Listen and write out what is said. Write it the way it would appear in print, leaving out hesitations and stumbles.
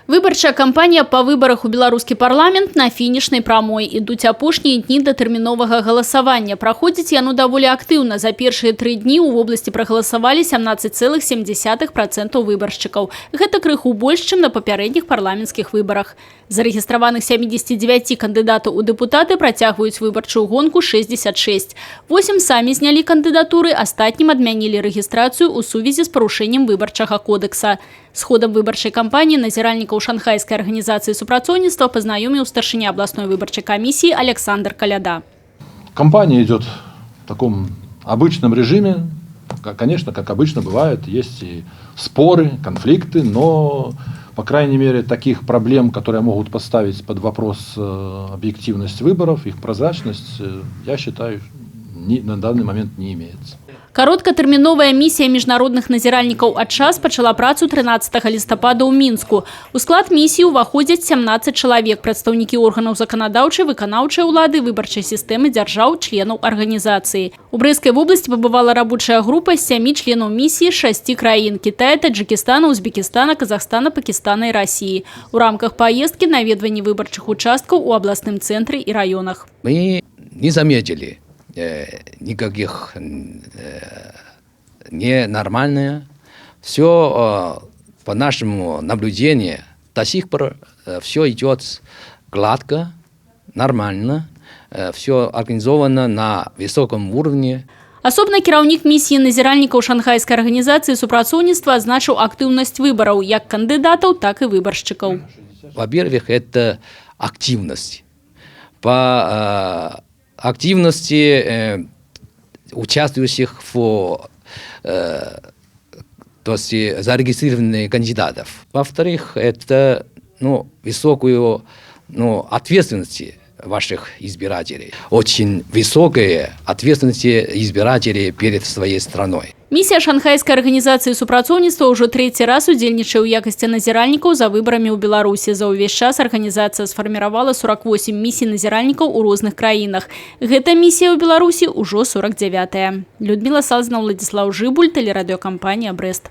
Выбарчая кампанія па выбарах у беларускі парламент на фінішнай прамой. Ідуць апошнія дні датэрміновага галасавання. Праходзіць яно даволі актыўна. За першыя 3 дні ў вобласці прагаласавалі 17,7% выбаршчыкаў. Гэта крыху больш, чым на папярэдніх парламенцкіх выбарах. Зарэгістраваных 79 кандыдатаў у дэпутаты працягваюць выбарчую гонку 66. Восем самі знялі кандыдатуры, астатнім адмянілі рэгістрацыю ў сувязі з парушэннем выбарчага кодэкса. З ходам выбарчай кампаніі назіральнікаў Шанхайскай арганізацыі супрацоўніцтва пазнаёміў старшыня абласной выбарчай камісіі Аляксандр Каляда. Кампания идет в таком обычном режиме. Конечно, как обычно бывает, есть и споры, конфликты, но, по крайней мере, таких проблем, которые могут поставить под вопрос объективность выборов, их прозрачность, я считаю, на данный момент не имеется. Кароткатэрміновая місія міжнародных назіральнікаў АЧАС пачала працу 13 лістапада ў Мінску. У склад місіі ўваходзяць 17 чалавек, прадстаўнікі органаў заканадаўчай, выканаўчай улады, выбарчай сістэмы дзяржаў, членаў арганізацыі. У Брэсцкай вобласці пабывала рабочая група з сямі членаў місіі з шасці краін: Китая, Таджикистана, Узбекистана, Казахстана, Пакистана і Расіі. У рамках паездкі наведванне выбарчых участкаў у абласным цэнтры і раёнах. Мы не заметили никаких ненормальное. Все по нашему наблюдению до сих пор все идет гладко, нормально, все организовано на высоком уровне. Асобна кіраўнік місіі назіральнікаў Шанхайскай арганізацыі супрацоўніцтва адзначыў актыўнасць выбараў як кандыдатаў, так і выбаршчыкаў. Во-первых, это активность. По активности участвующих в то есть зарегистрированных кандидатов. Во-вторых, это, ну, высокую, ну, ответственность ваших избирателей. Очень высокая ответственность избирателей перед своей страной. Місія Шанхайскай арганізацыі супрацоўніцтва ўжо трэці раз удзельнічае ў якасці назіральнікаў за выбарамі ў Беларусі. За ўвесь час арганізацыя сфарміравала 48 місій назіральнікаў у розных краінах. Гэта місія ў Беларусі ўжо 49. Людміла Салзна, Уладзіслаў Жыбуль, тэлерадыёкампанія «Брэст».